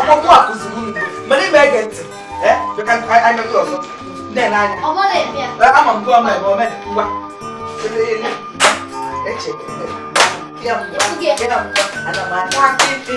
Akwụkwọ akụziri unu mana ime ege ntị ka anyị mekwa ọzọ nne na anya ama m gụọ ma eme ome ngwa eche ya ngwa ya ngwa ana m ata akịtị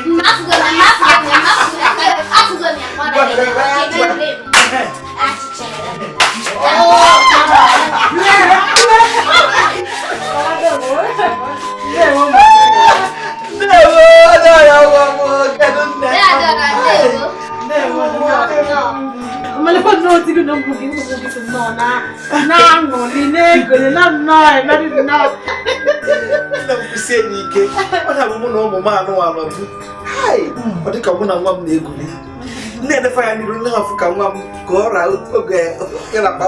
Ọ dịka mụ na nwa m na-egwuri na-edefa ya n'iru na-afụ ka nwa m ka ọ raa oge ya na akpa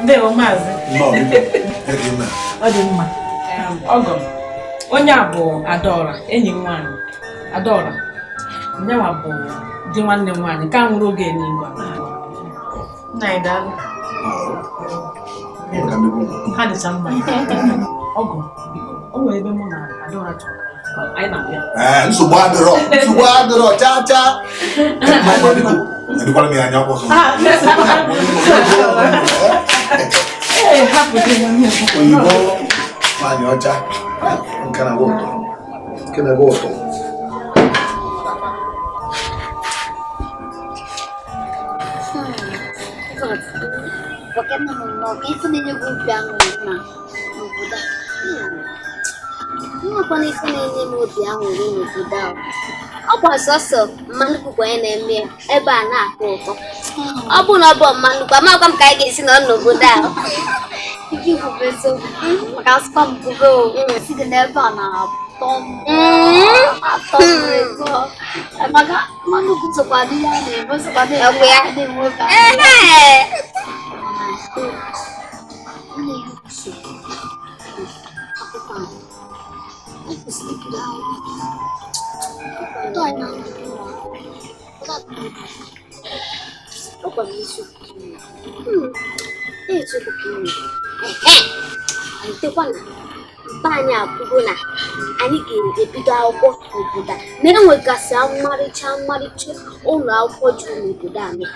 Ndewo maazị. Ọ dị mma. Ọgọ m. Onye a bụ Adaora, enyi m nwaanyị. Adaora. Nyanwa bụ di nwanne m nwaanyị nke a nwụrụ oge n'igwe. Nna anyị daalụ. Ha dịcha mma. Ọgọ biko, o nwere ebe mụ na Adaora chọrọ anyị na-abịa. Nsogbu adịrọ, nsogbu adịrọ, chaa chaa. Adịkwala m ya anya ọsọ. Ee, hapụ gị nwanne m. Oyibo nwaanyị ọcha nke na-agba ụtọ. Nke na-agba ụtọ. Nwekwana ife na-enye m obi aṅụrị n'obodo ahụ. Ọ bụ sọsọ mmanụ kwukwa onye na-eme ebe a na-atọ ụtọ. Ọ bụ na ọ bụ mmanụ kwa amakwa m ka anyị ga-esi nọ n'obodo ahụ. Ike ikwube eziokwu maka asụkwa m kwube si dị n'ebe a na-atọ m atọ m ụtọ maka mmanụ ukwu sokwa n'ihe a na-eme sokwa na-eme na-enwe obi aṅụrị. Mpa anyị akwụgo na anyị ga-ebido akwụkwọ n'obodo a na enwegasị ọmarịcha ọmarịcha ụlọ akwụkwọ juru n'obodo anyị.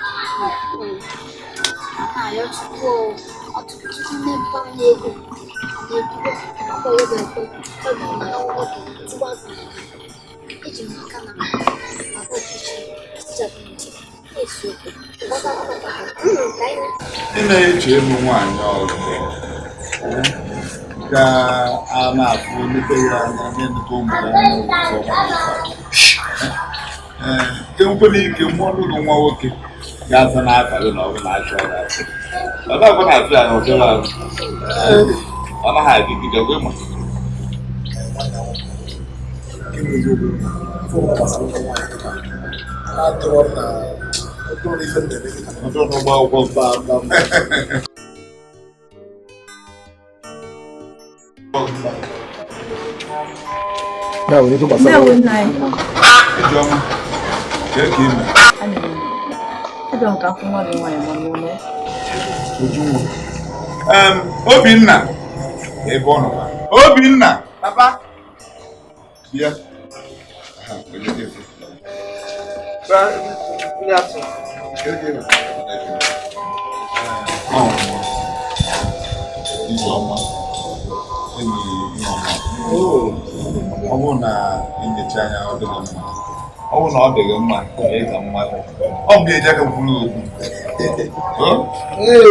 Ọtụtụ ndị mpa anyị ego na-ebido akwụkwọ ya ga-ekwe ezigbo azụ eji m aka na maka ọchịchị esiokwu. Ị na-eche ịmụ nwaanyị ọzọ ka a na-afụ nleta ya anya na-eneta ụmụ ya anya. Enwekwala ike mụọ n'ụlọ nwa nwoke ga-aza n'abalị na ọ bụ na-achọ ya asị. Ọ na-abụ na-afịa ahụ ọbịara ahụ. Ọ naghị adịgide gwe ma. Eziokwu, ife ọbụla gbasara ụmụ nwaanyị kịta adịrọ na ọdụrụ ife m na-eme kịta. Ọdụrụ n'ụgbọ akwụkwọ. Mba, mba, mba. Ya bụ ife gbasara. Ndewo nna anyị. Ijeọma, kee ka ime? Abịa m ka m fụ nwa gị nwaanyị ma n'ụlọ. Ujunwa. Obinna, ebe ọ nọ. Obinna. Papa. Bịa. Aha, onye ga-efu. Mmiri atụ. Kee ka ime? Ọ Ijeọma, enyi Nneọma. Ọ bụrụ na enyecha anya ọ dịghị mma. Ọ bụrụ na ọ dịghị mma, mee ka mma. Ọ m ga-eji aka m kwuru okwu. Ee,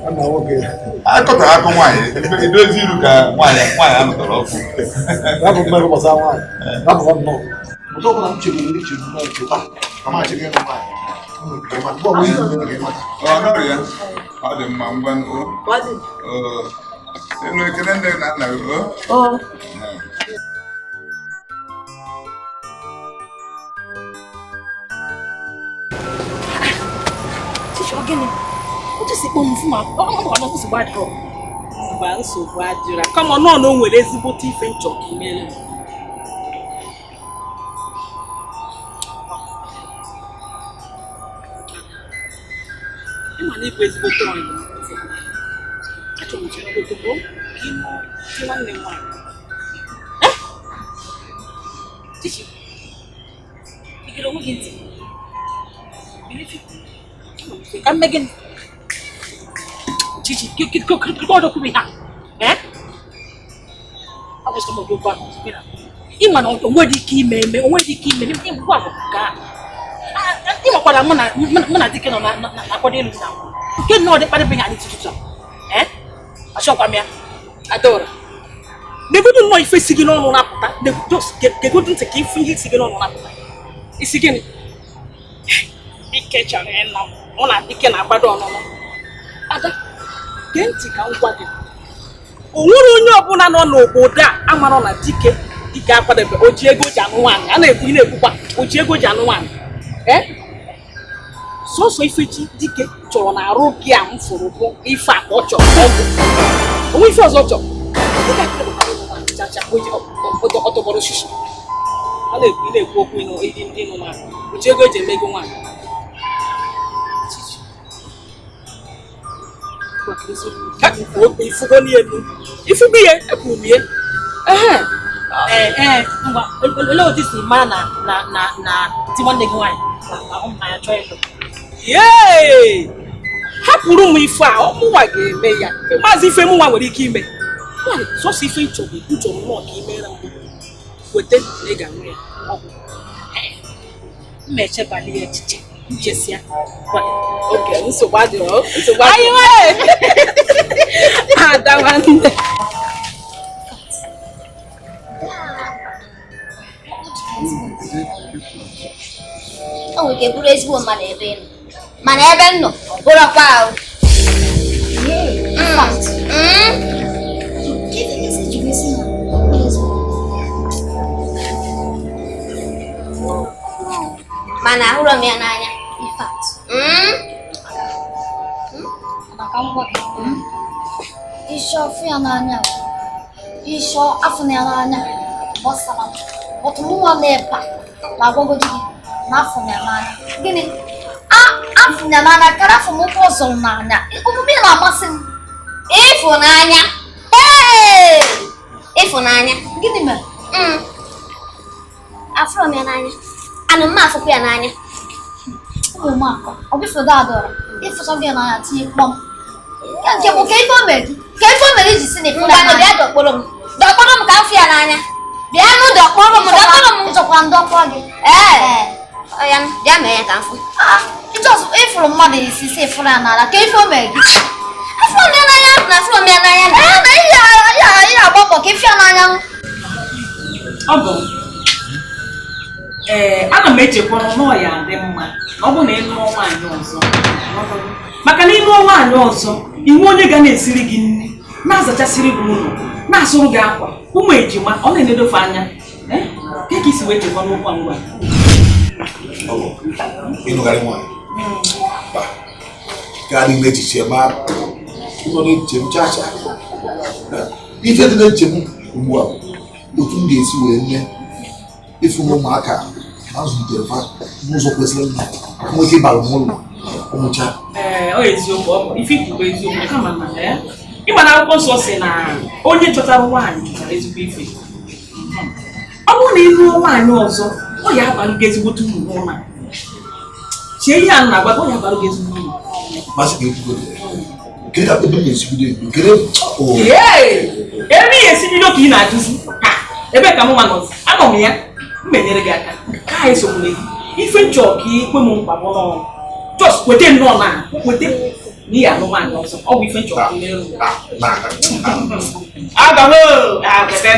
nwanna nwoke. Akọtara akụ nwaanyị, edozi iru ka nwaanyị nwaanyị anụtara ọkụ. Rapụ mmekọ gbasara nwaanyị. Rapụ nnọọ. Ụtọ ọbụla m chegburu echegbu na echeta. Ka m achịghị ịnụ nwaanyị. Mgbe ọbụla izu mere ga-emata. Ọ nọrọ ya, ọ dị mma ngwa o. Elu ekele nne na nna gị o. Chichi, ọ gịnị? Otu si kpọọ m fụ ma ọ bụkwa na nsogbu adịrọ. Mba, nsogbu adịrọ. Kama nọ na o nwere ezigbote ife nchọ ka imere m. Ịma na ịbụ ezigbote ọyị m. Achọrọ m ka ị ka ị nụọ di nwanne m nwaanyị. Eh? Chichi, ị gere onwe gị ntị? Ka mme gịnị? Chichi, ọdọ kwuru ha. Eh? Akwụsị m ọdụ ahụ. Ịma na o nwere ike ime eme, o nwere ike ime, ngwa bụ nke a. Ịmakwara mụ na dike nọ na-akwado ịlụ di na nwunye. Nke nnọọ dị kpadịbeghị anyị tutu a. Eh? Achọkwa m ya. Adaora. Negodu nnọọ ife si gị n'ọnụ na-apụta. Gegodu ntị ka ife ihe si gị n'ọnụ na-apụta. Isi gịnị? Dike chọrọ ịnọ mụ na dike na-akwado ọnụnụ. Ada, gee ntị ka m gwa gị. O nwere onye ọbụla nọ n'obodo a amarọ na dike dike akwadebe o ji ego ji anụ nwaanyị. A na-ekwu ị na-ekwukwa o ji ego ji anụ nwaanyị. Ee? Sọsọ ife chi dike chọrọ na arụ gị a m fụrụ bụ ife a ka ọ chọrọ ọgwụ. Onwe ife ọzọ chọrọ. Dike akwadebe ịnụ nwaanyị chacha o ji ọtọgbọrọ shishi. A na-ekwu ị na-ekwu okwu ịnụ ịnụ nwaanyị. O ji ego eji eme ego nwaanyị. Ifugo n'elu ifugo ihe ekwuru m ihe. Ee, ngwa, olee otu i si mara na na na na di nwanne gị nwaanyị na-ahụ mmanya chọọ ịlụ? Yee! Hapụrụ m ife a, ọmụnwa ga-eme ya. Maazị ife mụnwa nwere ike ime. Nwaanyị, sọsọ ife nchọrọ nchọrọ nnọọ ka imere m weta na ị ga-anwụ ya ọgwụ. Mma echebali ya echiche nchesia. Oke, nsogbu adịrọ, nsogbu adịrọ. Ada nwanne. O nwere ike bụrụ ezigbo mmadụ ebe ị nọ, mana ebe m nọ, ọ bụrụkwa ahụ. In fact, kedu ihe si jiri si na ọ bụrụ ezigbo? Mana ahụrọ m ya n'anya. In fact, maka ngwa gị, ịchọ fụ ya n'anya, ịchọ afụ ya n'anya, gbasara m. But mụnwa nọ ebe a na-agwagodi gị na afụ ya n'anya. Gịnị? Afụ ya n'anya karịa afụ m ụkwụ ọzọ n'anya. Omume ya na-amasị m. Ịfụnanya. Hey! Ịfụnanya. Gịnị mere? Afụrọ m ya n'anya. Anụ m afụkwa ya n'anya. Ụmụ m akọ, ọ bụ ifedo Adaora, ịfụcha gị n'anya tinye kpọm. Nke bụ ka ife o mere gị, ka ife o mere iji si na ịfụ ya Ngwanụ n'anya. bịa dọkpụrụ m. Dọkpụrụ m ka m fụ ya n'anya. Bịanụ dọkpụrụ m, dọkpụrụ m. Nchọkwa ndọkpọ gị. Ee. Ọ ya, bịa mee ya ka m fụ. Ịchọsụ ịfụrụ mmadụ isi si ịfụrụ ya n'ala, ka ife o mere gị. Afụrụ m ya n'anya, na afụrụ m ya n'anya. Ee, na ihe agba mbọ ka ịfụ ya n'anya. Ọ bụ ee, ana m echekwa na ọ ya adị mma na ọ bụ na ị lụọ nwaanyị ọzọ, maka na ị lụọ nwaanyị ọzọ inwe onye ga na-esiri gị nri, na-azachasịrị gị ụlọ, na-asụrụ gị akwa, ụmụ ejima ọ na-enedofe anya. Ka ka isi wee chekwa n'ụkwa ngwa? Ịnụgharị nwaanyị. Ka adị n'echiche ma ụlọ n'echiche m chacha. Ife dị n'echiche m ugbu a otu m ga-esi wee nye ịfụ ụmụaka na nzụlitere fa n'ụzọ kwesịrị nna nwee ike ịbara m ụlọ ụmụcha. Ee, ọ eziokwu, ọ bụ ife ikwu eziokwu kama na ya. Ịma na akwụkwọ nsọ si na onye chọtara nwaanyị chọtara ezigbo ife. Ọ bụrụ na ị lụọ nwaanyị ọzọ, ọ ya abalụ gị ezigbote uru n'ụlọ. Chee ihe a na-agwa gị, ọ ya abalụ gị ezigbo uru. Masị ka ekwugodo. Kedu ebe m na-esi bido ebido? Kedu ebe ị esi bido ka ị na-ajụzi? Ebe ka m nwa nọzi? Anọ m ya, m menyere gị aka. Ka anyị sogburu gị. Ife nchọ ka ikwe m nkwa bụ n'ọnụ. Just kwete nnọọ na kwete na ị alụ nwaanyị ọzọ. Ọ bụ ife nchọ ka ị merụ. Aga m kwete.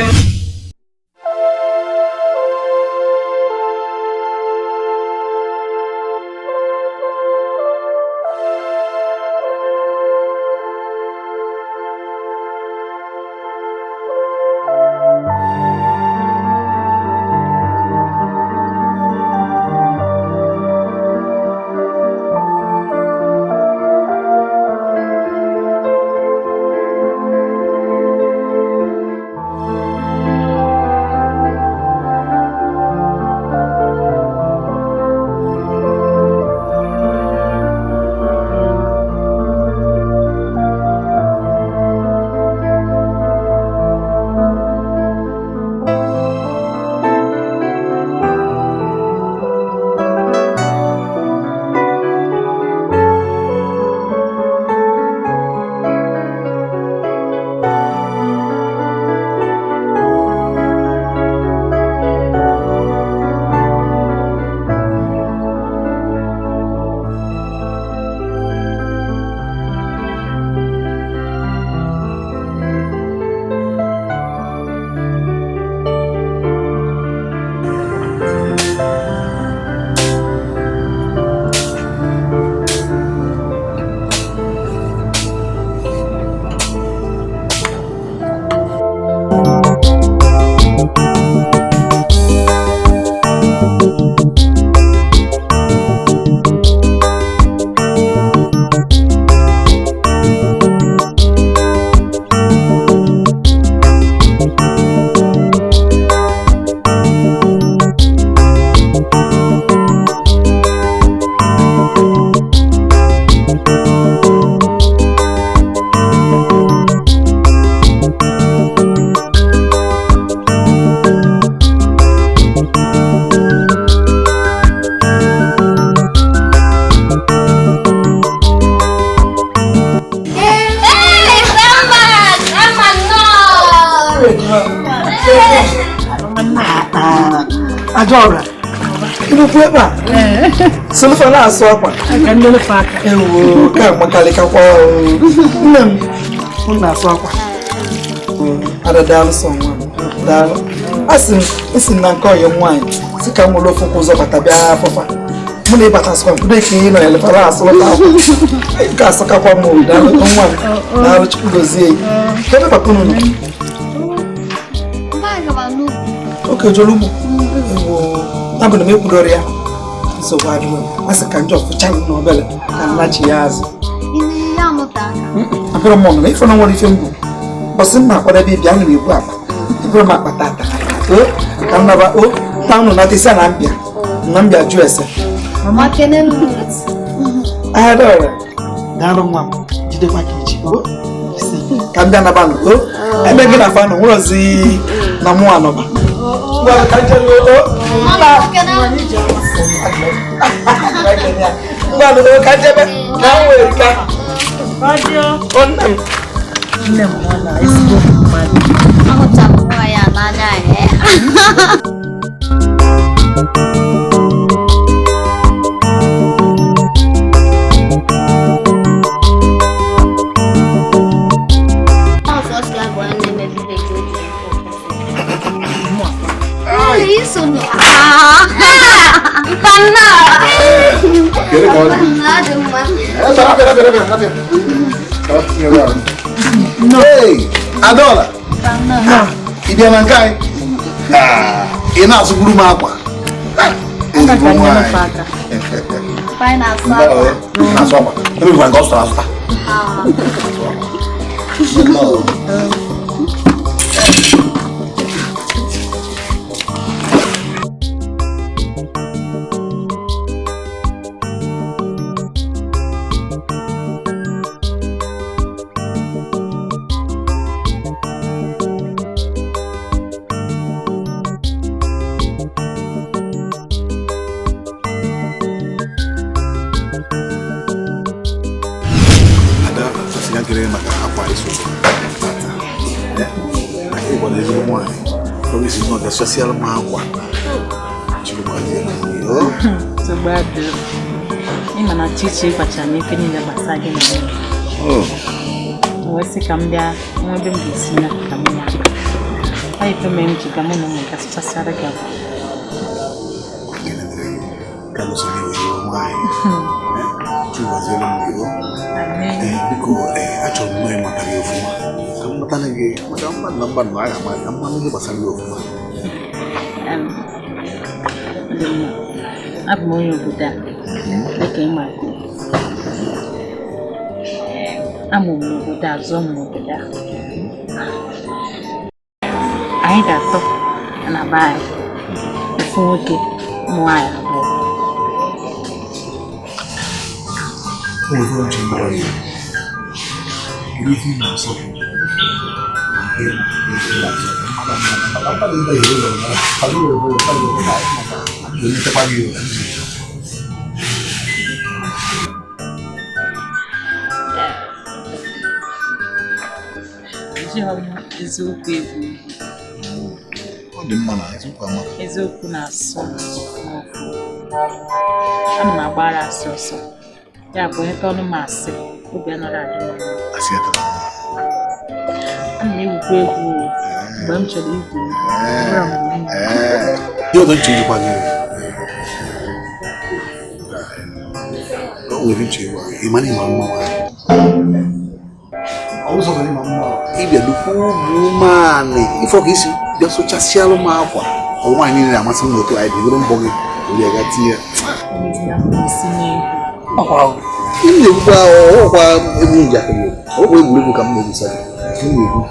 Adaora, ịnụkwu ebe a? Solufa na-asụ akwa. Ewo, ka amakalịkakwa. Nne m, m na-asụ akwa. Ada daalụ sọ nwa m, daalụ. Asị m, esi m na nke ọyị m nwaanyị, sị ka m nwere ofu ụzọ bata bịa afọfa. Mụ na ịbata sịkwa m, kwudo ka ị nọ elefara asụlụta akwa. Nke asụkakwa m, daalụ nwa m, daalụ Chukwu gozie ya. Ebe papa unu nọ? Oke jolu ugbo. Abụ na m ekwudoro ya nsogbu adịghị a sị ka njọ fụcha m n'obele ka nlachi ya azụ. Abụrụ m ọnụ na ife na nwere ife mbụ bọsị m na-akwadebe ịbịa ana m ebu akpa eburu m akpa tata o ka m naba o na unu nata isi na mbịa na mbịa jụ ese. Adaora, daalụ nwa m, jidekwa ka iji o ka m bịa naba nụ o ebe gị na fa nọ nwere ozi na mụ anọba. Nne m ọ na ezigbo mmadụ. Ahụchara m nwa ya n'anya. Hey, Adaora. Ị bịa na nke anyị? Ị na-asụkwuru m akwa. Ezigbo nwaanyị. Na-asụ akwa. Ebe bụkwa nke ọ zụtara azụta. Social akwa. Ịma na Chichi gbacha m ife niile gbasara gị na m wee sị ka m bịa nwa ebe m ga-esi ya ka m ya ọ ife mere m ji ga mụ na ụmụ ga sụchasịara gị akwa. Biko achọrọ m ịmata gị ọfụma ka m mata gị maka mmadụ na mmadụ na agha ama ka mmanụ ihe gbasara gị ọfụma. Abụ m onye obodo a dịka ịma amụ m n'obodo a zụọ m n'obodo a. Anyị ga-atọ na be anyị ofu nwoke ụmụ nwaanyị abụọ. Eziokwu egwu eziokwu na-asọ n'ọkụ. Ana m agbara asị ọsọ ya bụ onye ọnụ m asị obi anaghị adị m. Ana m egwukwa egwu mgbe m chọrọ igwu egwu. Ịbịa lukwu umeanị ife ọka isi bịa sụchasịalụ m akwa nwaanyị niile na-amasị m n'otu anyị bidoro mbọ gị were ga tinye m na-egbukwa ọkwa egwu njakịrị ọkwa egwuregwu ka m na-egwusa gị m na-egwu.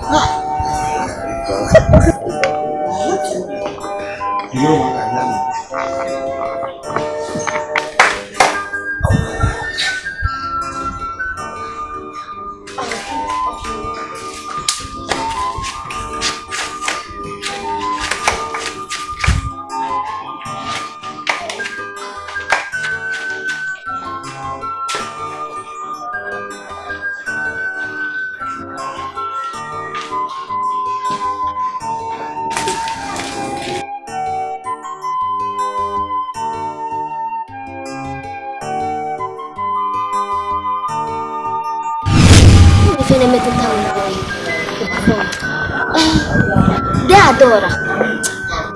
Adaora,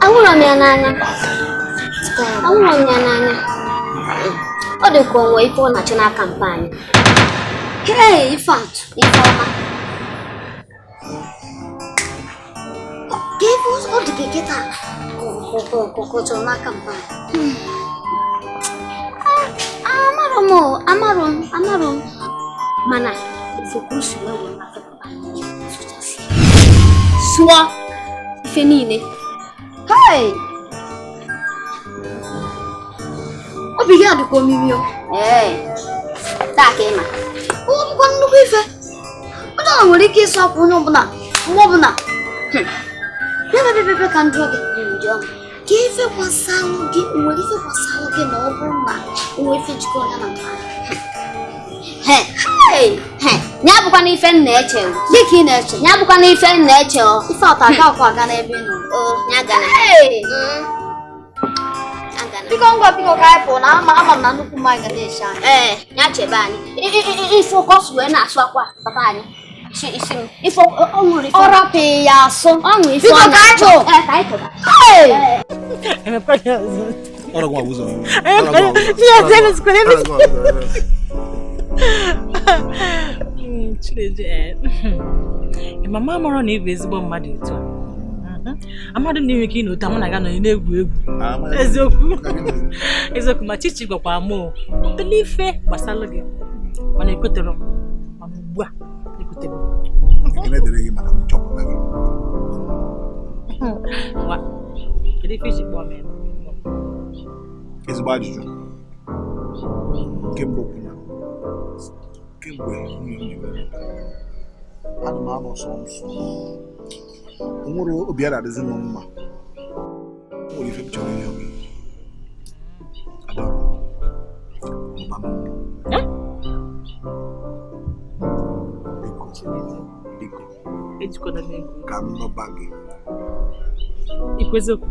ahụrụ m ya n'anya. Ahụrụ m ya n'anya. Ọ dị ka onwe ife ọ na-achọ n'aka mpa anyị. Hey, ife atụ, ife ọma. Ka ife ọ dị ka kịta kọkọ chọrọ n'aka mpa anyị. Amarọ m, amarọ m, amarọ m. Mana ifokwu si wee were aka mpa anyị sụchasị. Sụọ ife niile. Hey! Obi gị adịkwa omimi o. Ee, taa ka ị ma. Ọ bụkwa nnukwu ife. Onye ọbụla nwere ike ịsụ akwa onye ọbụla mgbe ọbụla. Bịa bịa bịa bịa ka m jụọ gị. Jụọ m. Ka ife gbasalụ gị, nwere ife gbasalụ gị na ọ bụrụ na onwe ife jikọrọ ya na mpa. He, hey, he. Ya bụkwa na ife m na-eche o. Gị ka ị na-eche? Ya bụkwa na ife m na-eche o. Ife ọta aga ọkwa aga n'ebe ị nọ. O, ya gana. Hey! Biko ngwa biko ka anyị pụọ na ama ama m na nnukwu mmanya ga na-eche anyị. Ee, ya chebe anyị. Ife ụkọ si wee na-asụ akwa papa anyị. Isi m. Ife ọ nwere ife. Ọ rapụ ya asụ. Ọ nwere ife. Biko ka anyị pụọ. Ee, ka anyị pụọ. Hey! Ọrụ gwa ụzọ. Chinedu, mama mara na ị bụ ezigbo mmadụ etu a. Amadụ m na inwe ike ịnọ otu a mụ na gị anọ na-egwu egwu. Eziokwu. Eziokwu ma Chichi gwakwa m obele ife gbasara gị. Mana ekwetere m. Mana ugbu a ekwetego m. Ekele dịrị gị maka nchọpụta gị. Ngwa, kedu ife iji kpọọ m ebe? Ezigbo ajụjụ. Nke mbụ bụ na kemgbe nwunye m ji were ana m anọ sọ nsọ. O nwere obi a na-adịzi m mma. O nwere ife m chọrọ ịrịọ gị. Adaọra, mụba m. Biko, biko. Ejikọta m ego. Ka m nọba gị. Ikweziokwu.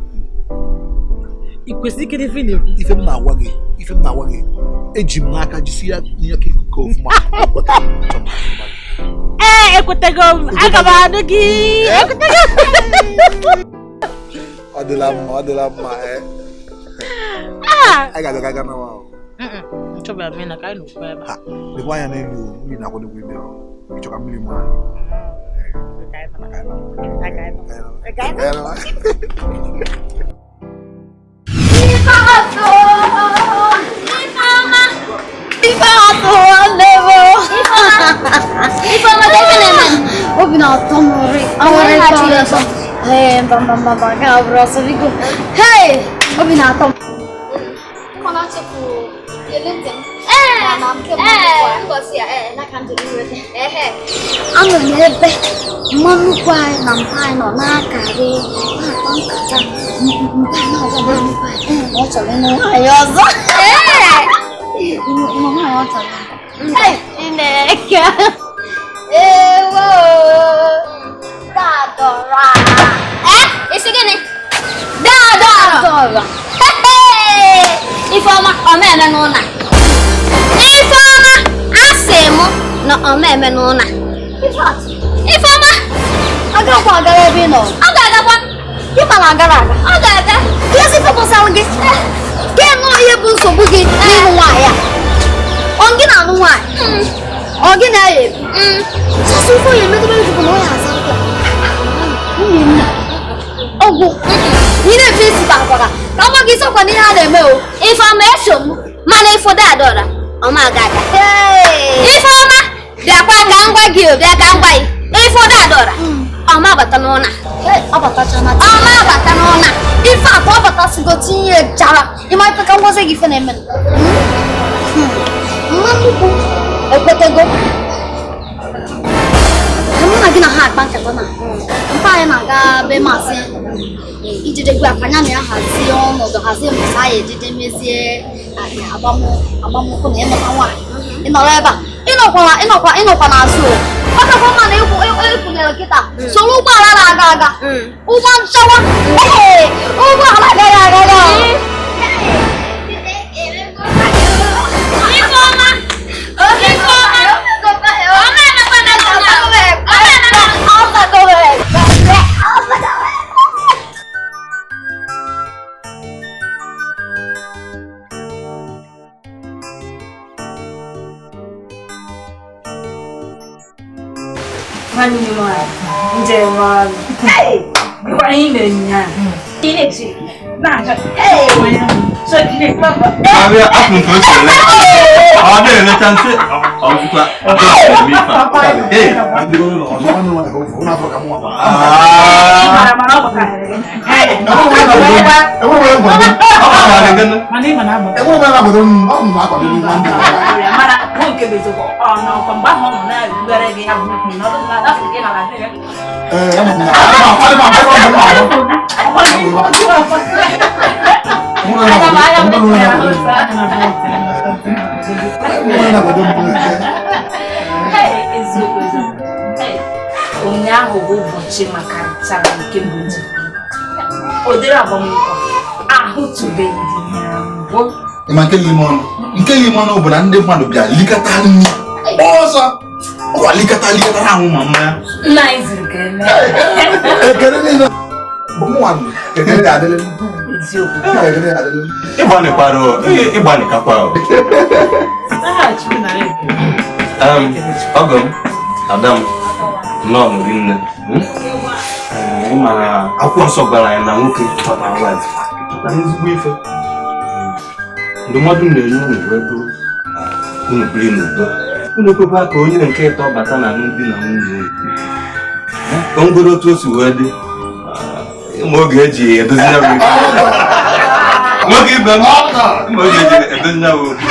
Ikwesị ike n'ife ị na-ekwu. Ife m na-agwa gị, ife m na-agwa gị, eji m n'aka jisi ya n'ihe aka ikuku ọfụma. Ekweta m chọrọ m ka m nọba gị. Ee, ekwetego m. Aga m anụ gị. Ekwetego m. Ọ dịla mma, ọ dịla mma, ee. Anyị ga-abịa ka aga nawa ahụ. Nchọbara m ịna ka anyị nọkwa ebe a. Lekwa anya n'elu, mmiri na-akwadokwa ime ahụ. Ị chọrọ ka mmiri maa anyị? Ka anyị nọ. Obi na-atọ m ụrị. Ee, mba mba mba mba, nke a bụrụ ọsọ biko. Hey, obi na-atọ m. Anọ m ebe mma nnukwu anyị na mpa anyị nọ na-akarị na-akpa nkata mpa anyị na-agwa mma nnukwu anyị na ọ chọrọ ịnụ nwaanyị ọzọ. Ịnụ nwaanyị ọ chọrọ ịnụ. Chineke. Ewo! Dadọra. Isi gịnị? Dadọra. Ifeọma, ọ na-eme n'ụlọ a. Ifeọma, asị m na ọ na-eme n'ụlọ a. Ifeọma, agakwa agara ebe ị nọ. Ọ ga-agakwa. Ịma na agara aga. Ọ ga-aga. Kezi ife gbasara gị. Ke nọọ ihe bụ nsogbu gị n'ịhụ nwaanyị a. Ọ gị na-anụ nwaanyị? Ọ gị na-eyi ebu? Sọsọ ife onye emetụrụ gị bụ na ọ ya aza nkwa. Nwunye nna. Ọgwụ. Ị na-efe isi bakwara. Ka ọgwa gị sọkwa n'ihe a na-eme o. Ifeọma eso m, mana ifo Dadọra, ọ ma aga aga. Ifeọma, bịakwa ka m gwa gị o, bịa ka m gwa gị. Ifo Dadọra, ọ ma abata n'ụlọ a. Ọ batachana. Ọ ma abata n'ụlọ a. Ife atọ ọ batasigo tinye jara. Ịma ife ka m gwazie gị ife na-eme. Mma nnukwu ekwetego. Ka mụ na gị na ha akpa nkata na mpa anyị na-aga be maazị ijidegwu akanya na ya hazie ọnọdụ hazie mbọsị anyị ejide mezie agbamnkwụ na ịnọta nwaanyị. Ị nọrọ ebe a ịnọkwa n'azụ o. Ọ kakwa mma na ịkwụnyere kịta soro ụgbọala na-aga aga ụgbọ nchawa. Ee, ụgbọala agaghị aga aga. Ifeọma! Ifeọma! Ọ na-emekwa n'ụlọ a. Ọ na-emekwa. Nwanne m nwaanyị, njem ọnụ. Gwa ihe mere nyaa. Ị na-eche, na-achọ. Abịa afọ nke ochie ele. Ọ na-elecha ntị ọzụkwa ọzọ eme ife a. Ee. Ndị ụlọ ọzọ nwanne nwaanyị ka ụfụ, ụlọ afọ ka mụ nwa. Enweghị m nkwado. Ọ gbakarị gị nụ. Mana ị ma na agba. Enweghị m na-akwado m, ọ m na-akwado nwanne m nwaanyị. Mana mụ nke bụ eziokwu, ọ nọkwa mgbe ahụ ọ nọ na-ebugharị gị ya bụ nnukwu na ọ dị na afọ gị na ala gị. Ee, ama m na ama m akwado m akwado. Eziokwu eziokwu. Ụnyaahụ bụ ụbọchị maka nchara nke mbụ ji. Ụdịrị agbamnkwụ ahụtụbeghị ya mbụ. Ịma nke n'ime ọnụ. Nke n'ime ọnụ bụ na ndị mmadụ bịa likata nri. Ọsọ. Ọkwa likata likata ahụ ma mmanya. Nna anyị ziri ka eme. Ekele niile. Mụnwa ekele ga-adịrị m. Eziokwu. Ekele ga-adịrị m. Ịgbanịkwara o, ịgbanịkakwa o. Aha Chukwu nara ekele. Ọgọ m, ada m, nnọọ rinne. Ịma na akwụkwọ nsọ gwara anyị na nwoke chọtara nwaanyị chọtara ezigbo ife. Ndụmọdụ m na-enye unu wee bụrụ unu biri n'udo. Unu ekwekwa ka onye nke ịtọ bata na alụmdi na nwunye unu. Ka m gwere otu o si wee dị. Ịma oge eji edozi ya bụ ife. Nwoke ibe m, ịma oge eji edozi ya bụ okwu.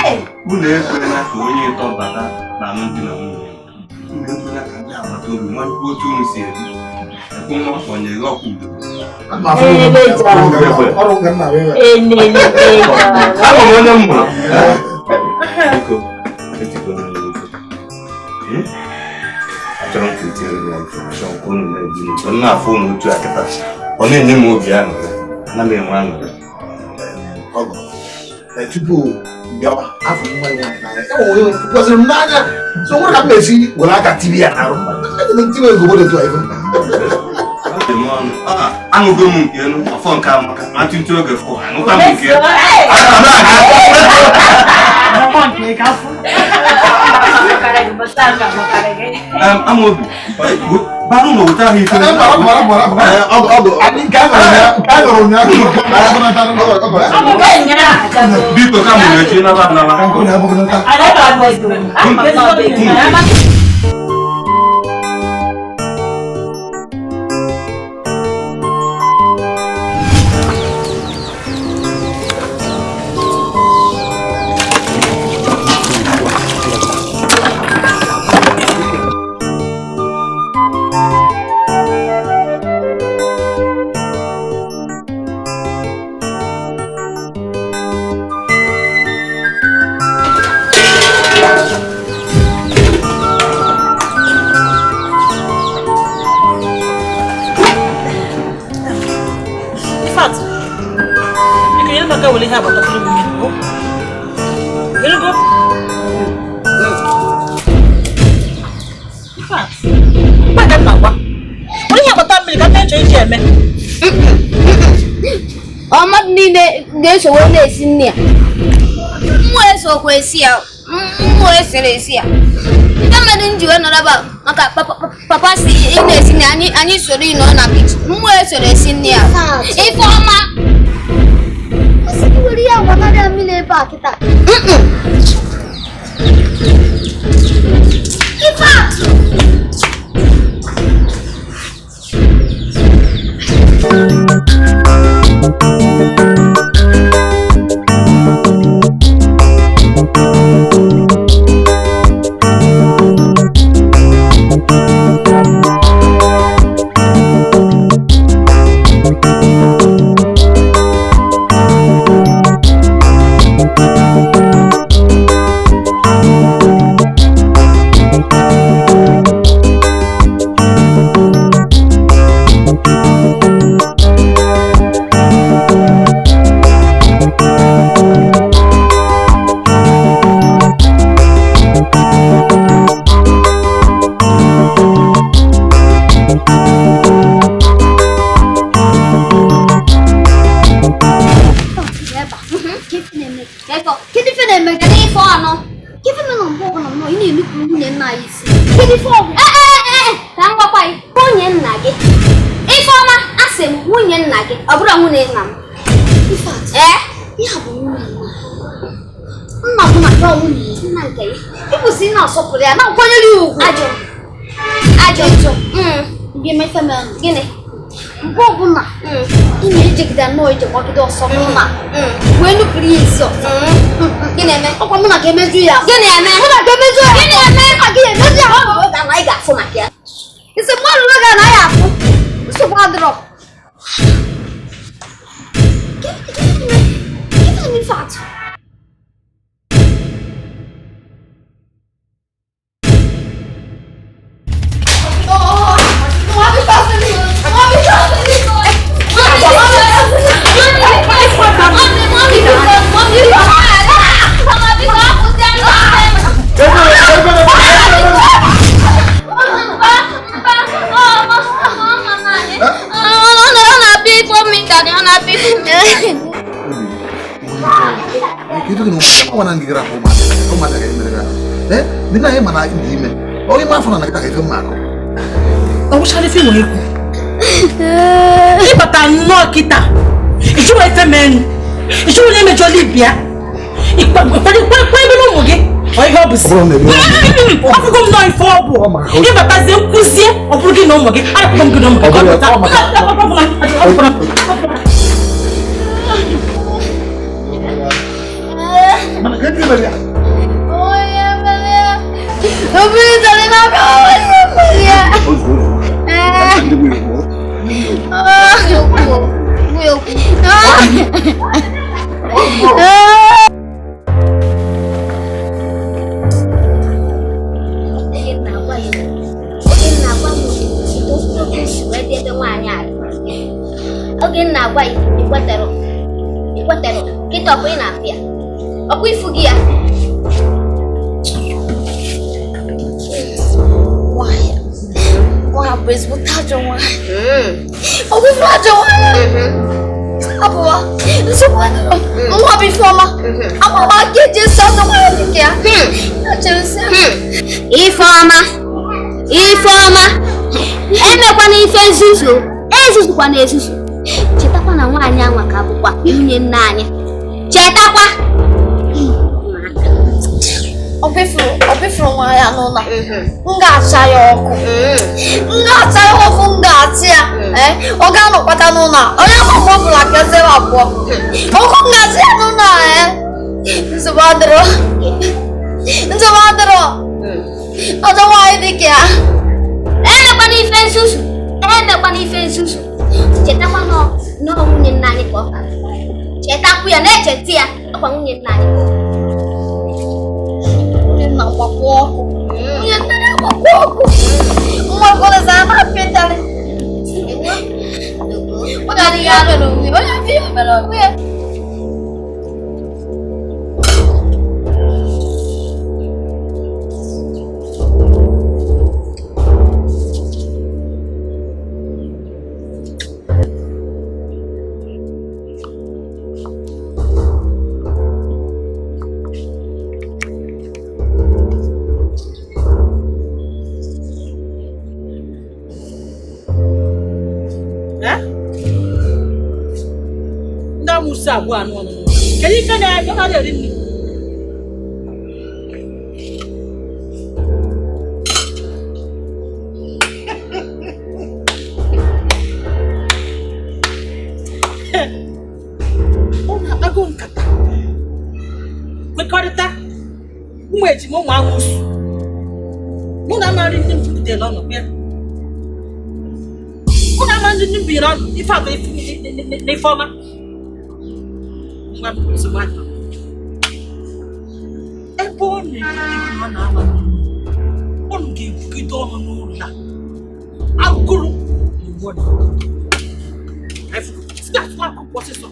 Unu ekwela ka onye ịtọ bata na alụmdi na nwunye unu. Unu ekwela ka ndị agbata obi manyekwa otu unu si ebi. Ekwu nwa kwanyere ọkwa udo. Abụ m onye m mụrụ. Biko, etikwana ya ife. Achọrọ m ka etinyere ya ife. Achọrọ m ka unu na-ebi n'udo. M na-afụ unu otu a kịta. Ọ na-enye m obi aṅụrị. Ana m enwe aṅụrị. Ọgọ, tupu bịawa afọ nwa ya nwaanyị n'anya. Gọziri m n'anya. So nwere ka m na-esi were aka tiri ya n'arụ. Ntiwe ego obodo etu a ife. Aṅụgo m nke elu, ọfọ nke amaka, ma ntụntụ oge fọ, aṅụkwa m nke elu. Amobi, bara ụlọ weta ahụ ife. Biko ka m echi naba naba. Mmadụ niile ga-eso wee na-esi nne ya. Mmụọ esokwa esi ya, mmụọ esere esi ya. Ndị mmadụ m ji wee nọrọ ebe a maka papa si ị na-esi nne anyị soro ị nọ na kichin. Mmụọ esoro esi nne ya. Ifeọma! Ọ sị gị were ihe agbanarị mmiri ebe a kịta. Ifeatụ! Gịnị? Mgbe ọbụla ị na-ejegide nnọọ ije gbagide ọsọ mụ na wee nupụrụ ya isi ọsọ. Gịnị eme? Ọkwa mụ na ga-emeju ya. Gịnị eme? Mụ na ga-emeju ya. Gịnị eme? Mụ na ga-emeju ya. Ọ bụ oge na anyị ga-afụ maka ya. Nsogbu ọlụlụ ga na anyị afụ. Nsogbu adịrọ. Gịnị eme ife atụ? Ịbata nnọọ kịta ịchụwa ife menu ịchụwa onye mejọla ibia ịkpakpebe n'ụmụ gị ọ ihe ọ bụ si afụgo m nọọ ife ọ bụ ịbatazie nkwụzie ọ bụrụ gị na ụmụ gị arapụgo m gị na ụmụ gị ka ọ pụta. Oge na-agwa ikwetere kịta ọkwa ị na-afịa ọkwa ifu gị ya. Nwaanyị bụ ezigbote ajọ nwaanyị. Ọ bụ ife ajọ nwaanyị. Abụwa nsogbu adịrọ. Nwa bụ Ifeọma. Ama m aka eji esi ajọ nwaanyị dịka ya. Ifeọma, Ifeọma, emekwana ife nzuzu, ezuzukwana ezuzu. Chetakwa na nwaanyị anwa ka bụkwa nwunye nna anyị. Chetakwa. Ọ bifuru nwa ya n'ụlọ. M ga-acha ya ọkụ. M ga-acha ya ọkụ, m ga-achị ya. Ọ ga-anọkọta n'ụlọ a. Onye ma mgbe ọ bụla kezere abụọ. Ọkụ m ga-achị ya n'ụlọ a. Nsogbu adịrọ. Nsogbu adịrọ. Ọjọ nwaanyị dị ka ya. Emekwana ife nzuzu. Emekwana ife nzuzu. Chetakwa na nwunye nna anyị ka ọ ka. Chetakwa ya, na-echeta ya. Ọkwa nwunye nna anyị ka ọ. Nwunye nna gbakwa ọkụ. Nwunye nna ya gbakwa ọkụ. Nwa ọbụla zara na apịtarị. Ọ ga-adịghị ya mere onwe ya. Onye afọ ya mere onwe ya. Kedu ife na-eme ọ na-eri nri? Ọ na-akpago nkata kwekọrịta ụmụ ejima ụmụ amoosu mụ na ama nri ndị m butere ọnụ bịa mụ na ama nri ndị m binyere ọnụ ife abụ n'ife ọma. Ebe ọ na-ebute na-ama ọnụ ga-ebugide ọnụ n'ụlọ a agụrụ ọsịsọ.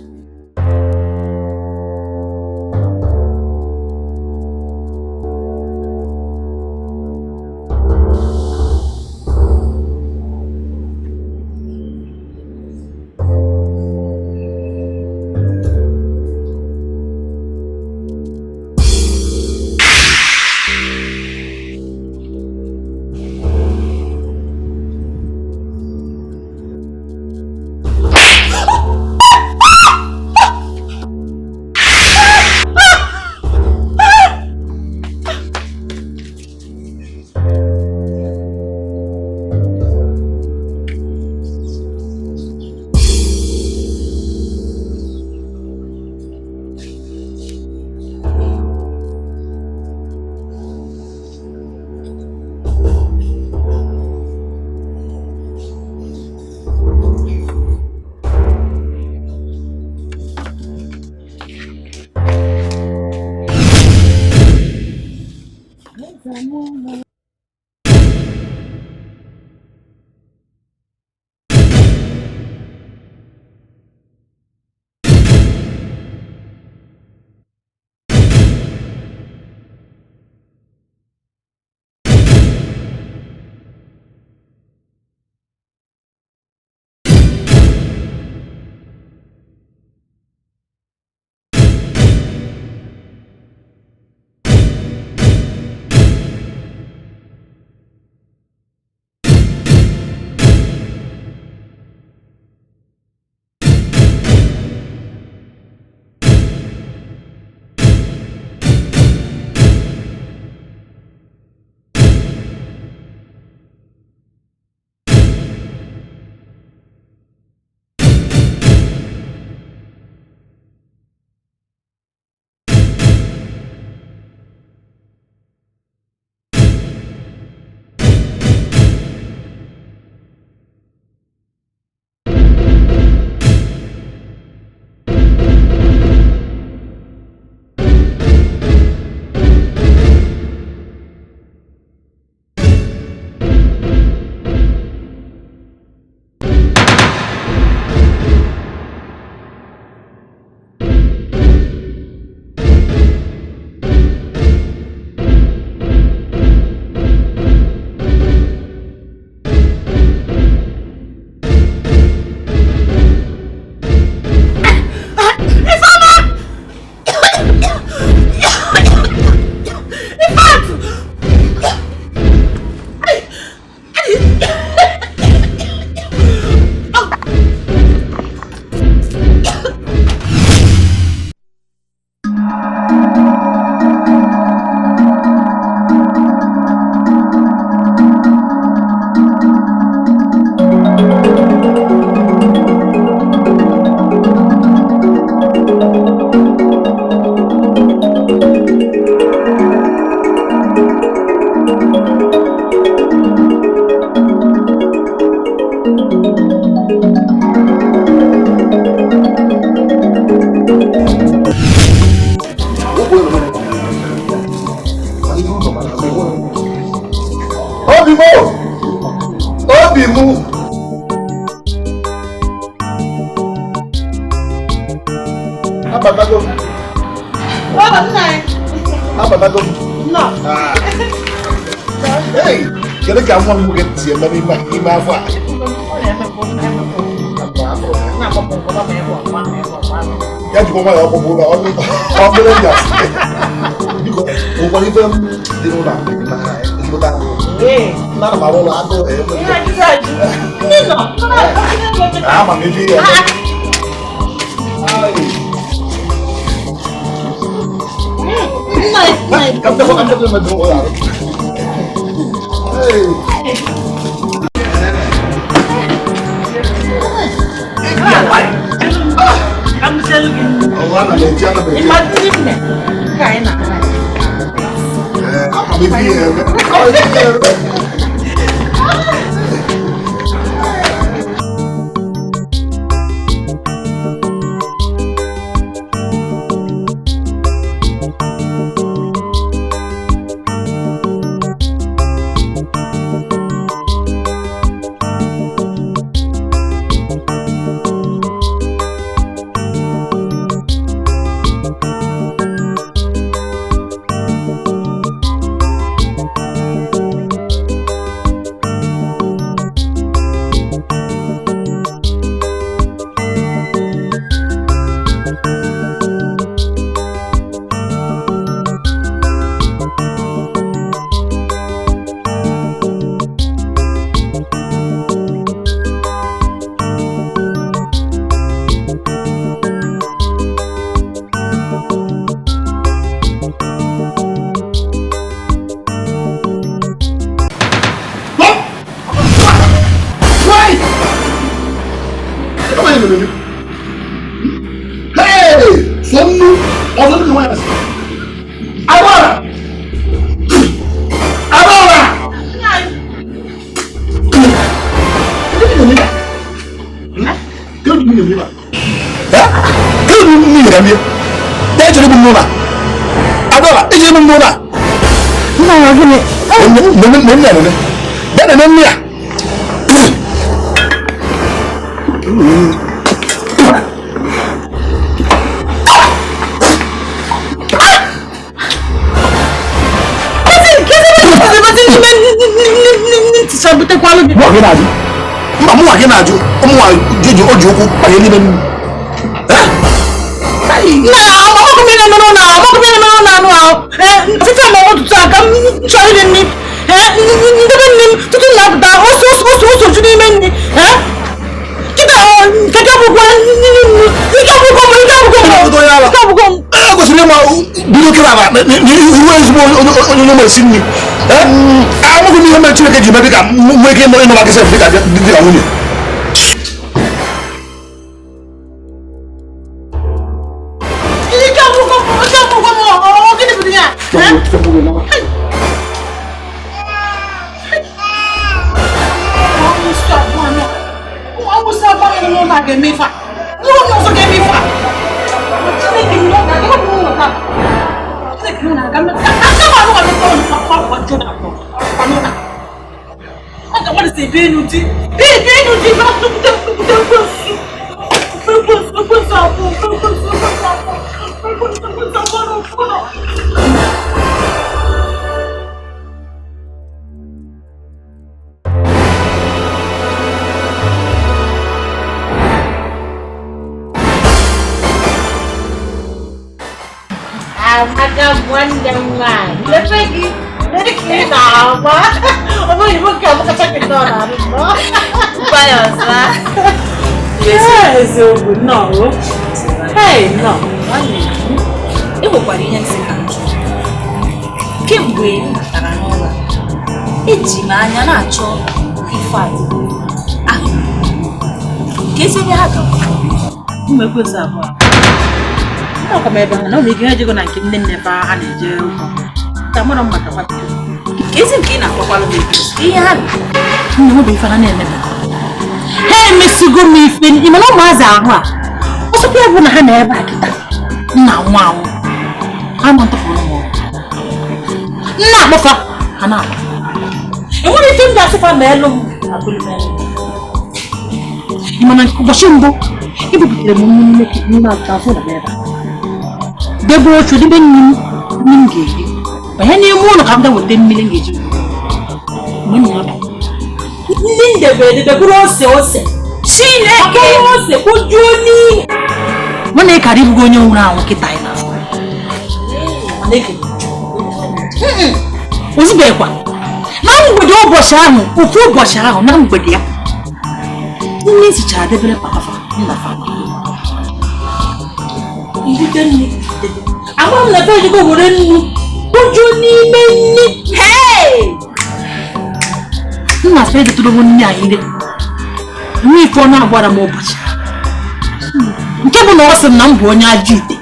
Abatago m. Hey, kedu ka nwa m nwoke si eme n'ime afọ a? Ya jikwa nwayọọ ọkpụkpụ ụlọ ọbụrụ ya. Biko, nwekwara ife m dị n'ụlọ a maka ezigbote agụụ. Nna m arụ ụlọ agụụ. Ama m ife ya. Hey. Emesigo m ife ịmana ụmụazị ahụ a ọsọkwa ya bụ na ha na ebe a kịta nna nwa anwụ ha ma ntụpụrụ m nna akpọfa ha na-akpọ enwere ife m ga-asịfa ma elu m abụrụ m elu ịmana ụbọchị mbụ ebupụtere m n'ime n'ime afọ na ebe a Debe oche debe nri m ga-eri. Banye n'ime ụlọ ka m ga weta mmiri m ga-eji. Mgbe m na-aba. Ndị ndebe edebe bụrụ ose ose. Chineke ose kpojuo n'ihe. Mụ na ịkara ịbụgo onye nwụrụ anwụ kịta anyị n'afọ. Mana ekele ozubekwa. Na mgbede ụbọchị ahụ, ofu ụbọchị ahụ na mgbede ya. Nne sichara debere papa nna fa. Ibute nne. Ama m na be ejikwa were nnu kpojuo n'ime nne. Hey! Nna sị edetụrụ m nne anyị nwe ife ọ na-agwara m ụbọchị. Nke bụ na ọ sị m na m bụ onye ajọ ite.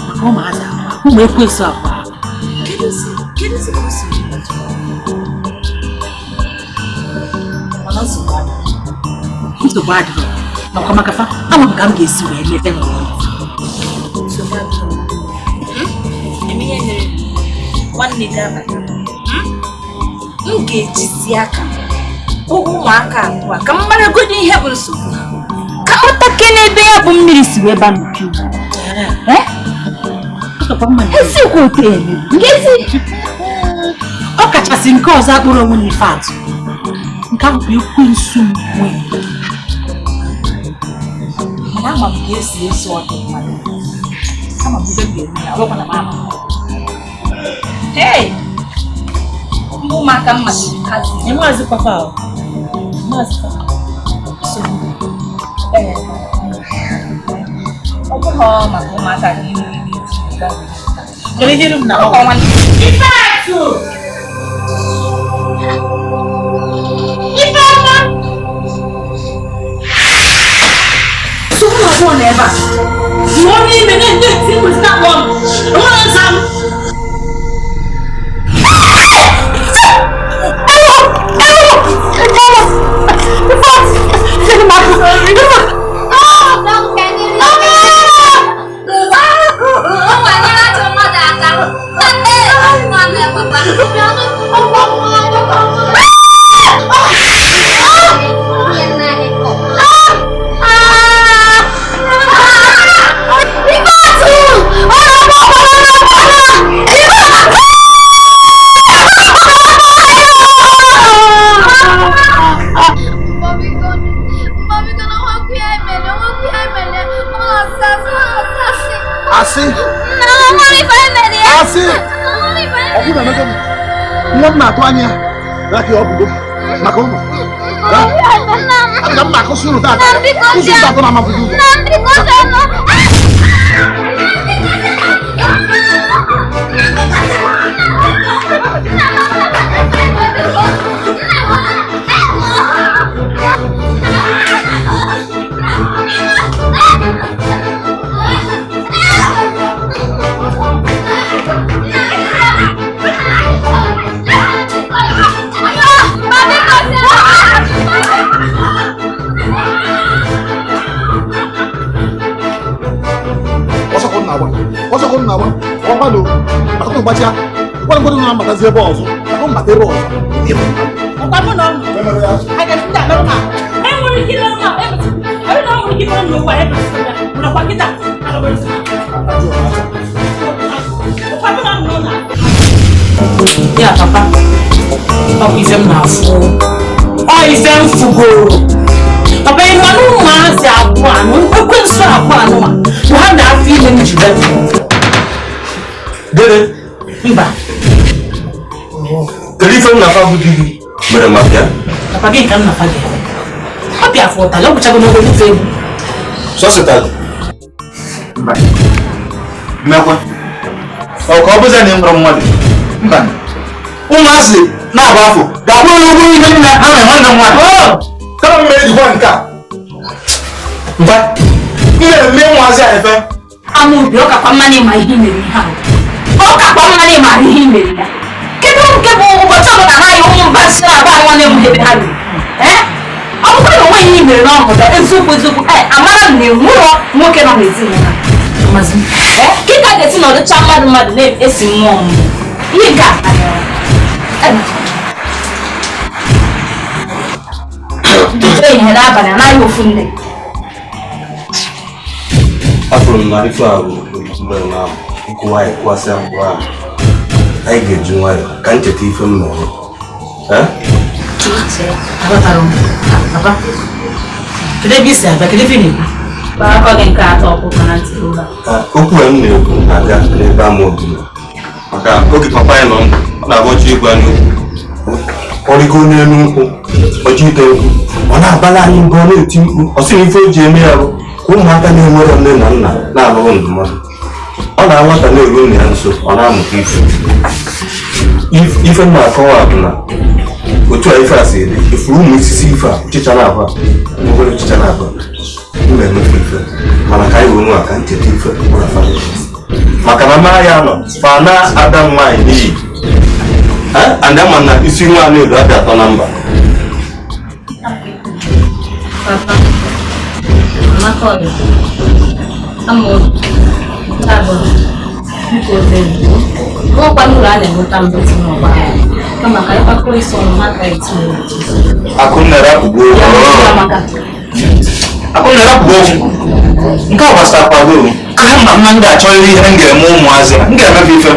Maka ụmụazị abụọ, ụmụ ekwensu abụọ. Nsogbu adịrọ. Makwa maka fa, ama m ka m ga-esi wee mepe n'ụlọ. Nsogbu adịrọ. Eme ihe mere nwanne gị abata. M ga-ejizi aka ụmụaka abụọ ka m maragodo ihe bụ nsogbu. Ka mkpata n'ebe ya bụ mmiri si wee ba n'opi ugbo. Eziokwu otu emegbu. Ọ kachasị nke ọzọ akpụrụ onwe na ife atụ. Nke ahụ bụ ekwensu m nwee. Mana ama m ka esi eso ọdị mmadụ. Ama m ibe m ga-eme ya, ọ bụkwa na m ama. Hey! Ndị ụmụaka m masịrị kazi. Maazị papa ahụ. Maazị papa. Nsogbu. Ee. Ọ bụghị maka ụmụaka gị ime ihe Kedu ihe m na ọkwa nwanne. Ifeatụ! Ifeọma! Nsogbu na ọbụọ na ebe a. Nụọ n'ime na-eti mkpu na-akpọ m. Enwere nza m. Asị! Ọ bụrụ na emeka m, nwa m na-atụ anya ya ka ọ bụgo maka ụmụ. Aga m na-akụsi ụlọ taata, kụsi ụlọ atọ na amapụghị ụzọ. Ya papa, ọ bụ ife m na-afụ. Ọ ife m fugoro. Papa ị manụ ụmụazị abụọ anụ, ekwensu abụọ anụ a, bụ ha na-afọ ime m ji bepụ. Gịnị? Mba. Kedu ife m na-afa bụ di gị mere ma bịa? Papa gị ka m na-afa gị. Ọ bịa afọ ụtalị, ọ bụchago n'ogo ife egwu. Sọsọ ụtalị? Mba. Mmekwa. Ọ ka ọ bụzi na ị mụrụ mmadụ? Mba. Ụmụazị na-agba afọ ga-akwụ ụgwọ ihe nna ha mere nwanne m nwaanyị. Kama m mere ejikwa nke a. Mba. M mere mme ụmụazị a efe. Amụ obi ọ kakwa mma na ịma ihe mere ihe ahụ. Ọ kakwa mma na ịma ihe mere ya. Kedu nke bụ ụbọchị ọbụla anaghị ụmụ mba si na-agba nwanne m ebe ha ruru? Ọ bụrụ na onweghị ihe mere n'ọnọdụ eziokwu eziokwu amara m na enwero nwoke nọ n'ezinụlọ. Kịta ga-esi n'ọdịcha mmadụ mmadụ na-esi mmụọ mmụọ. Ihe nke a ihe n'abalị anaghị ofu nne. Afụrụ m na ife a bụ mgbe na nkụwa anyị kwasịa mkpụrụ ahụ. Anyị ga-eji nwayọọ ka m cheta ife m na-eme. Aghọtara m. Papa, kedu ebe i si abịa? Kedu ebe ị na-ekwu? Okwu a m na-ekwu na-aga n'ebe Amaobi nọ. Maka oge papa anyị nọ ndụ, ọ na-agọchi ịgwa anyị okwu. Ọ rịgo n'elu nkwụ, ọjị ite nkwụ, ọ na-abala anyị mbọ, ọ na-eti mkpu. Ọ sị na ife o ji eme ya bụ ka ụmụaka na-enwero nne na nna na-alụrụ ndụmọdụ. Ọ na-anwata na-eru nna ya nso, ọ na-amụta ife. Ife m na-akọwa bụ na otu a ife a si dị, ifuru ụmụ isisi ife a, ọchịcha na-abụ a, obere ọchịcha na-abụ a, m ga-emefu ife, mana ka anyị wee nwe ka ncheta ife maka na mara ya nọ fa na ada m nwaanyị n'iyi and ama na isi nwa na-edo adị atọ na mba. Papa, Amaka ọyọ, Amaobi, nke abụọ, biko obere. Nwekwa n'ụlọ a na-enweta mmetụ n'ọgba aghara, kama ka anyị kpakọrọ isi ọnụ maka etinye Akụnna rapụgo Akụnna rapụgo nke a gbasara kwado kama m ga-achọrịrị ihe m ga-eme ụmụazị a m ga-emefe ife.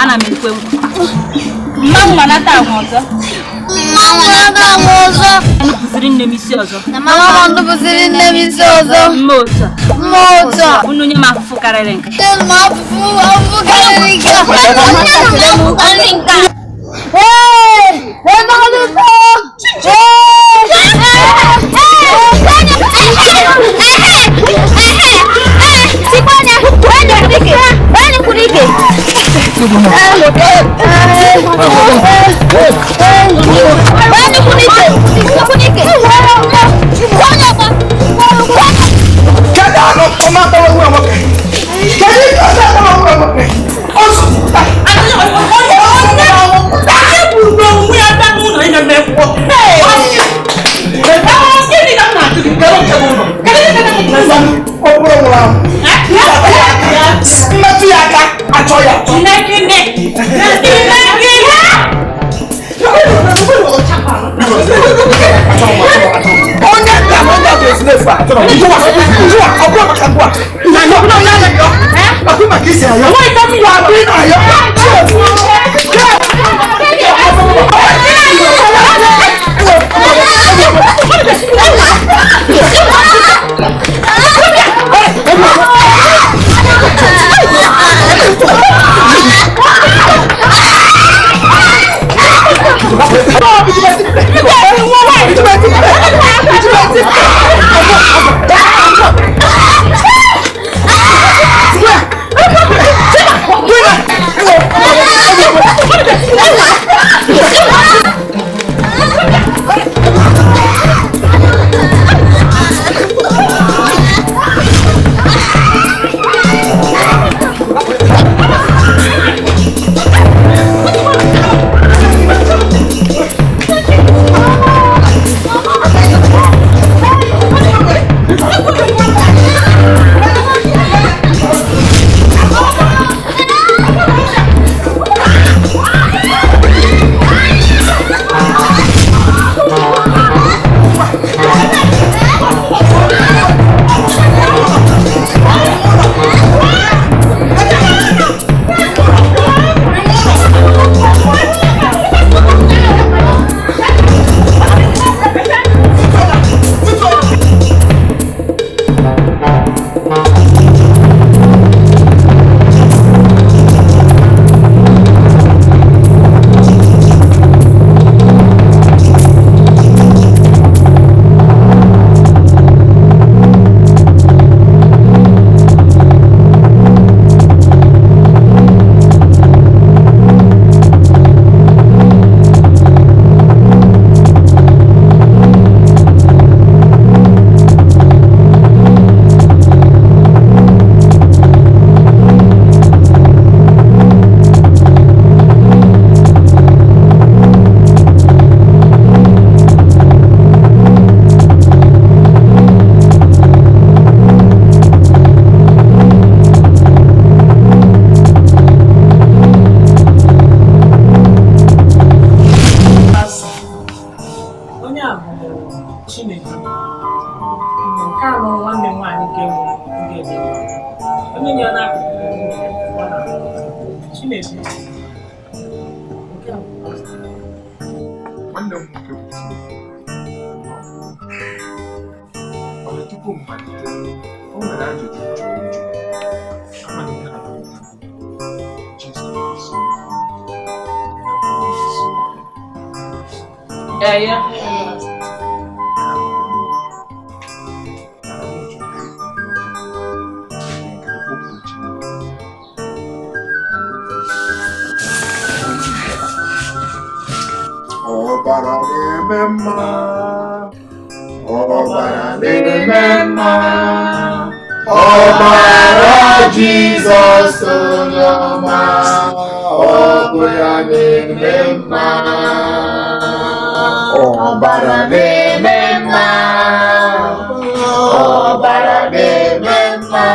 Ana m ekwe mmanwụ manata ahụ ọzọ. Mmanwụ manata ahụ ọzọ. Nupụsịrị nne m isi ọzọ. Mama nupụsịrị nne m isi ọzọ. Mma otu a. Mma otu a. Unu nye m afụfụ karịrị nke. Nye m afụfụ karịrị nke. Ee! Ebe ọlụtọ! Ọbara na-eme mma, ọbara na-eme mma, ọbara Jizọs onye ọma, ọ bụ ya na-eme mma. Ọbara na-eme mma, ọbara na-eme mma,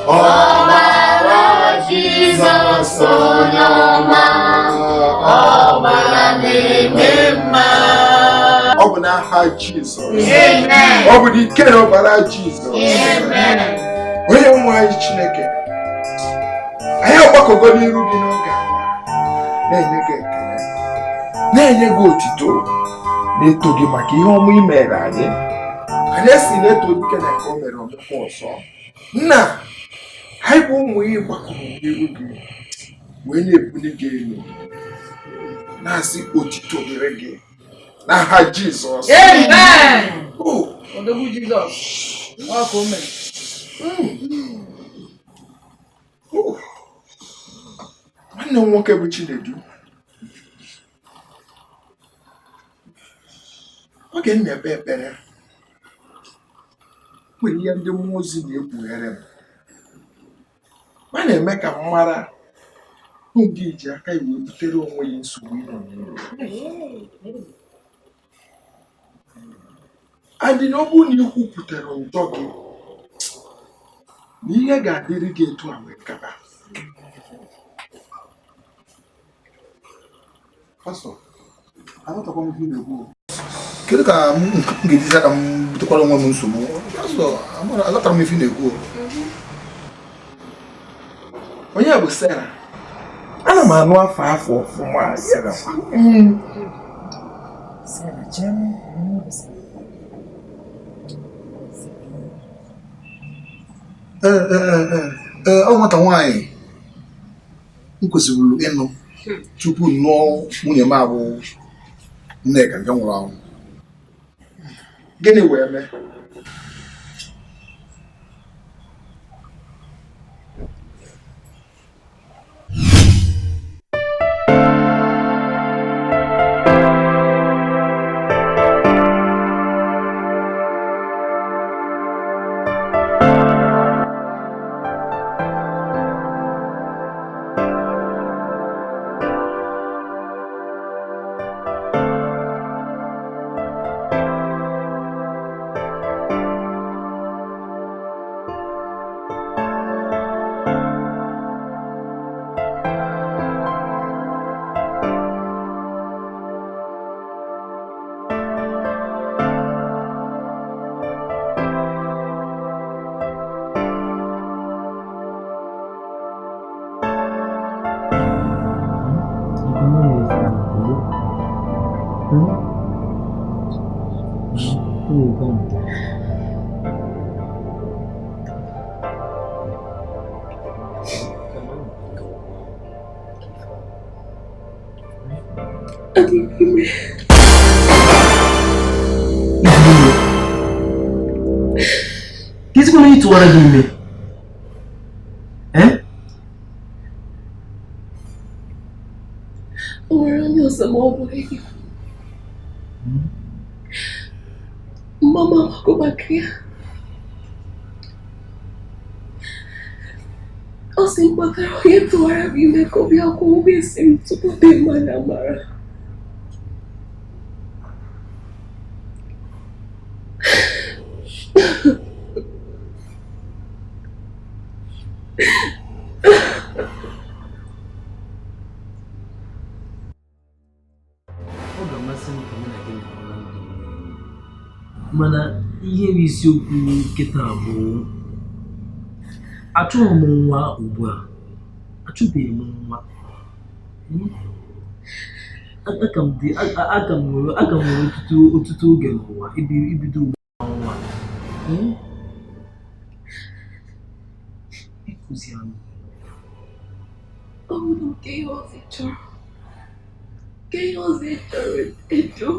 ọbara Jizọs onye ọma, ọbara na-eme mma. Ọ bụ n'aha Jizọs. Ọ bụ n'ike na ọbara Jizọs. Onye nwe anyị Chineke, anyị agbakọgo n'iru gị n'oge a, na-enye gị ekele, na-enye gị otito, na-eto gị maka ihe ọma ị mere anyị. Anyị esi na-eto dike na nke o mere ọmụmụ ọzọ. Nna, anyị bụ ụmụ ihe gbakọrọ n'iru gị wee na-ebuli gị elu, na-asị otito dịrị gị n'aha Jizọs. Amen. Odogwu Jizọs. Ọ ka o mere. Nwanne m nwoke bụ Chinedu, oge m na-ekpe ekpere, nwere ihe ndị mmụọ ozi na-ekpughere m. Ma na-eme ka m mara ndị ji aka iwe butere onwe ya nsogbu ịnọ n'iru. Adị na ọ bụrụ na ị kwupụtara njọ gị, na ihe ga-adịrị gị etu a wee kaba. Pastọ, aghọtakwa m ihe ị na-ekwu. Kedu ka m ga-eji aka m butekwara onwe m nsogbu? Pastọ, aghọtara m ife ị na-ekwu. Onye bụ Sarah? Ana m anụ afọ afọ ọfụma. Sarah, chere m. Ee, ọ nwata nwaanyị m kwesịrị ịnụ tupu nnụọ nwunye m abụ Nneka nke nwụrụ anwụ. Gịnị wee mee? Ezigbo onye tụwara gị ime? O nwere onye ọzọ ma ọ bụghị gị. Mama amaghị maka ya. Ọ sị m kpọtara onye tụwara m ime ka ọ bịa kwụọ ụgwọ isi m tupu dị mma na amara. Ọ ga-amasị m ka mụ na gị nọrọ na ndụ mana ihe bụ isiokwu nkịta bụ achọghị m nwa ugbu a, achọbeghị m nwa. Aka m nwere ọtụtụ oge n'ụwa ibido ugbu a nwa. Ịkụzi anụ. Ọ bụrụ nke ihe ọzọ ị chọrọ. Nke ihe ọzọ ị chọrọ edo.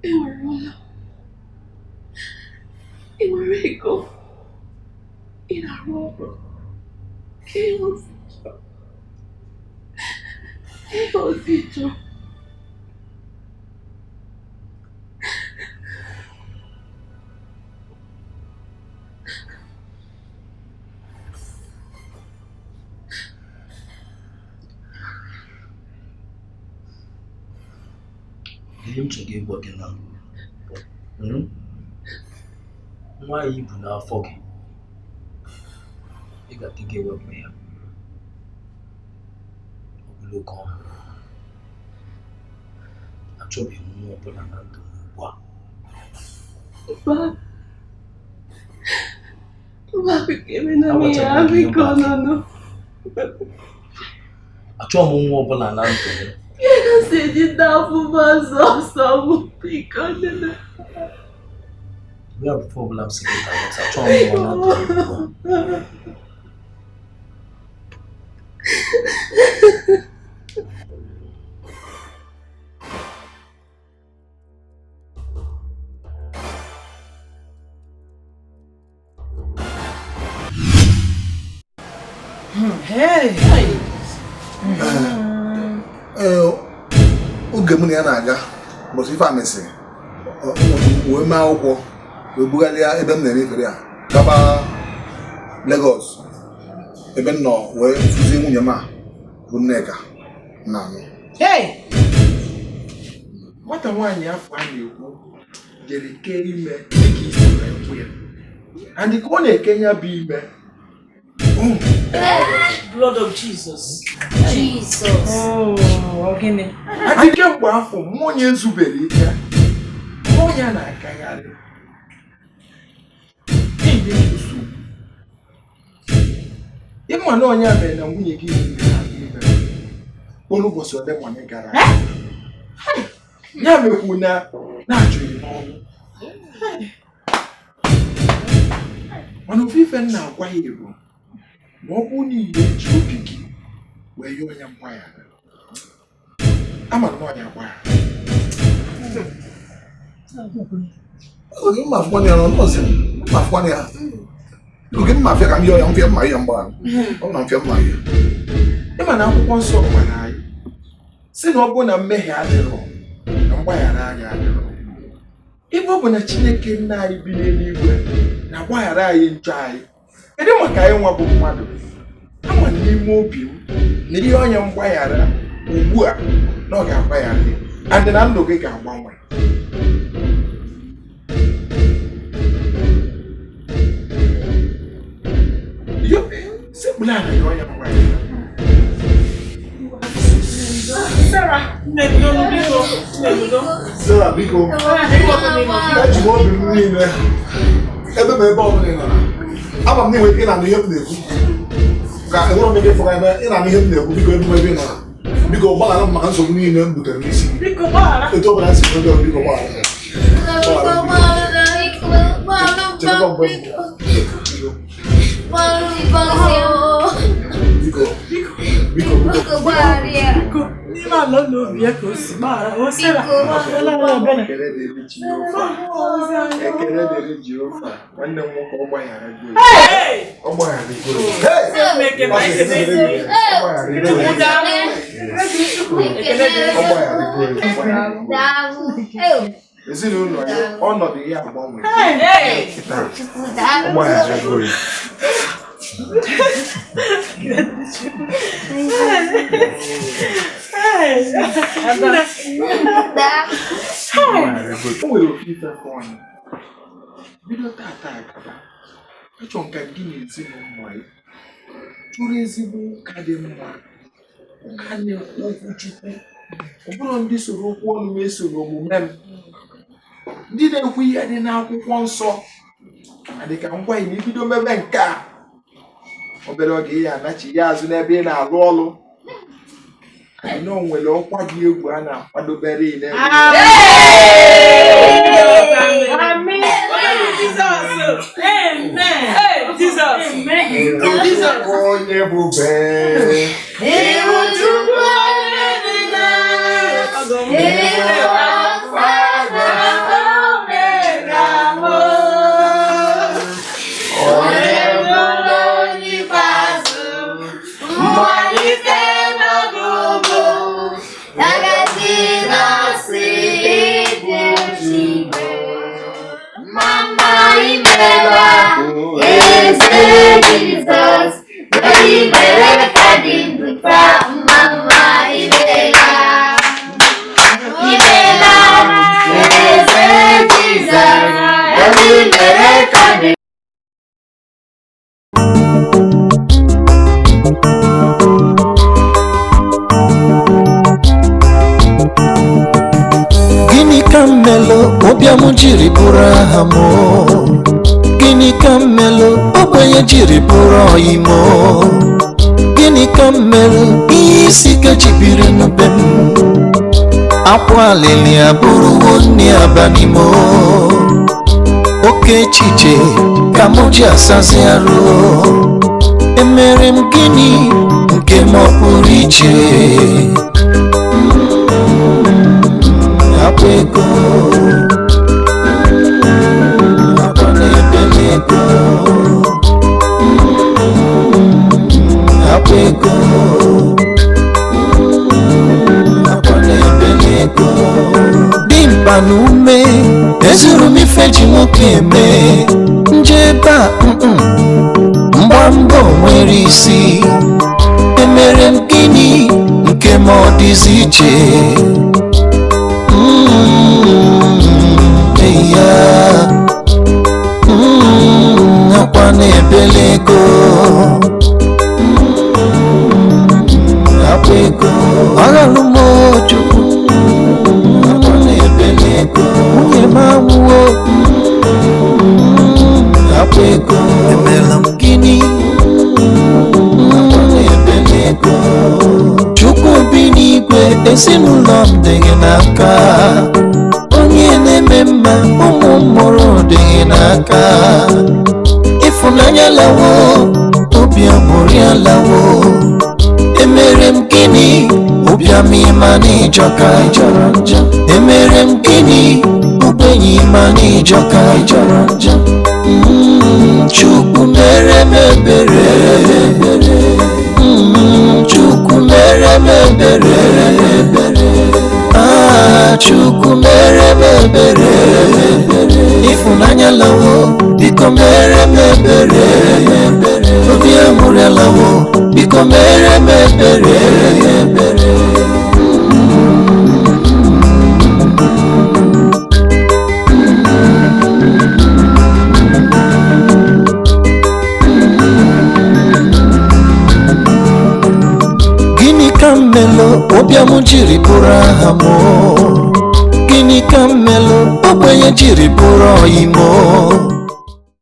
Ị nwere ụlọ. Ị nwere ego. Ị na-arụ ọrụ. Nke ihe ọzọ ị chọrọ. Ihe ọzọ ị chọrọ. Ihe m chọrọ ịgwa gị na nwa ya ibu n'afọ gị, ị ga-adị gị ewepụ ya ogologo ọnụ. Achọbeghị m nwa ọbụla na ndụ m ugbu a. Achọghị m nwa ọbụla na ndụ m. We have problems to get out. Achọghị m nwa na ndụ m ugbu a. Hey! Oge mụ na ya na-aga mbọsị ife a mesịrị wee mee akwụkwọ wee bugharịa ebe m na-emefere ya gaba Lagos ebe m nọ wee fụzie nwunye m a bụ Nneka na anụ. Nwata nwaanyị afọ a na-ekwu jere kee ime dịka isi wee kwụ ya and ka ọ na-eke ya bụ ime. Blood of Jesus. Jesus. Oh, gịnị? Adị kemgbe afọ mmụọ ya ezubere ike, mmụọ ya na-agagharị na-enye gị nsogbu. Ịma na onye a mere na nwunye gị ime kpọrọ ụbọchị ole ma ole gara aga. Ya mekwu na na-achọghị n'ọnwụ. Mana ofu ife m na-agwa ya bụ ma ọ bụrụ na ihe eji obi gị wee yọọ ya mgbaghara, Ama na ọ ya agbaghara. Oge mma afụkwana ya nọ mma afụkwana ya. Oge mma afịa ka m yọọ ya mfịa mma ya mgbaghara. Ọ na mfịa mma ya. Ịma na akwụkwọ nsọ gwara anyị sị na ọ bụ na mmehie adịrọ na mgbaghara anyị adịrọ. Ebe ọ bụ na Chineke nna anyị bi n'eluigwe na-agbaghara anyị njọ anyị, kedu maka anyị nwa bụ mmadụ? Ama n'ime obi m na ihe onye mgbaghara ugbu a na ọ ga-agbaghara gị, and na ndụ gị ga-agbanwe. Sekpuru ala ya onye mgbaghara. Sarah, Sarah, biko. Eji m obi m niile ebe m ebe ọbụla ị nọ na ama m na enwe ike ịna-anụ ihe m na-ekwu ka enwere m ike ịfụga ebe ị na-anụ ihe m na-ekwu biko ebe m ebe ị nọ na biko gbaghara m maka nsogbu niile m butere n'isi gị etu ọbụla si n'oge ọbụla biko gbaghara chekwa mgbe m biko biko biko N'ime ala n'obi ya ka o si gbaghara o Sarah. Ekele dịrị Jehova. Ekele dịrị Jehova. Nwanne m nwoke ọ gbaghara gị. Ọ gbaghara gị. Ezinụlọ ya ọnọdụ ya agbanwe. Ọ gbaghara gị. O nwere ofe ife ọnụ bido tata agaba achọ nka gị na ezinụlọ ya chụrụ ezigbo ụka dị mma, ụka na-ekwu okwu Chukwu, ọ bụrụ ndị soro okwu ọnụ m esoro omume m, ndị na-ekwu ihe dị n'akwụkwọ nsọ adịka ngwa ị na ibido mebe nke a obere oge ị ya anachi ya azụ n'ebe ị na-alụ ọlụ. Anyị o nwere ọkwa dị egwu a na-akwadobere ị n'ebe. Onye bụ bee Jesus, Mama Imela, Imela, Jesus, Gịnị ka m melụ ụbịam jiri bụrụ aha m? Gịnị ka m melụ ogbenye jiri bụrụ ọyị m? Gịnị ka m melụ ihe isi ike ji biri n'be m? Akwa alili abụrụwo nne abalị m. Oke echiche ka m ji asazi arụ. Emere m gịnị nke m ọ pụrụ iche? Akwa ego, akwa na-ebe n'ego, akwa ego, akwa na-ebe n'ego. Dimkpa na ume ezuru m ife ji nwoke eme nje ebe a mgba mbọ nwere isi. Emere m gịnị nke m ọ dịzi iche? Akwa na-ebele ego, akwa ego, aghalụ m Chukwu. Akwa na-ebele ego, nwunye m anwụwo. Akwa ego, emela m gịnị? Akwa na-ebele ego, Chukwu bi n'igwe, ezinụlọ m dị gị n'aka. Onye na-eme mma, ụmụ mụrụ dị gị n'aka. Ịfụnanya lawo, obi aṅụrị alawo. Emere m gịnị? Obi Ụbịam ịma n'ịjọka, jọrọ njọ. Emere m gịnị? Ogbenye ịma n'ịjọka, jọrọ njọ. Chukwu mere m ebere. Chukwu mere m ebere. Ah, Chukwu mere m ebere. Ịfụnanya lawo, biko mere m ebere. Obi aṅụrị lawo, biko mere m ebere. Gịnị ka m melụ ụbịam jiri bụrụ aha m o? Gịnị ka m melụ ogbenye jiri bụrụ ọyị m o?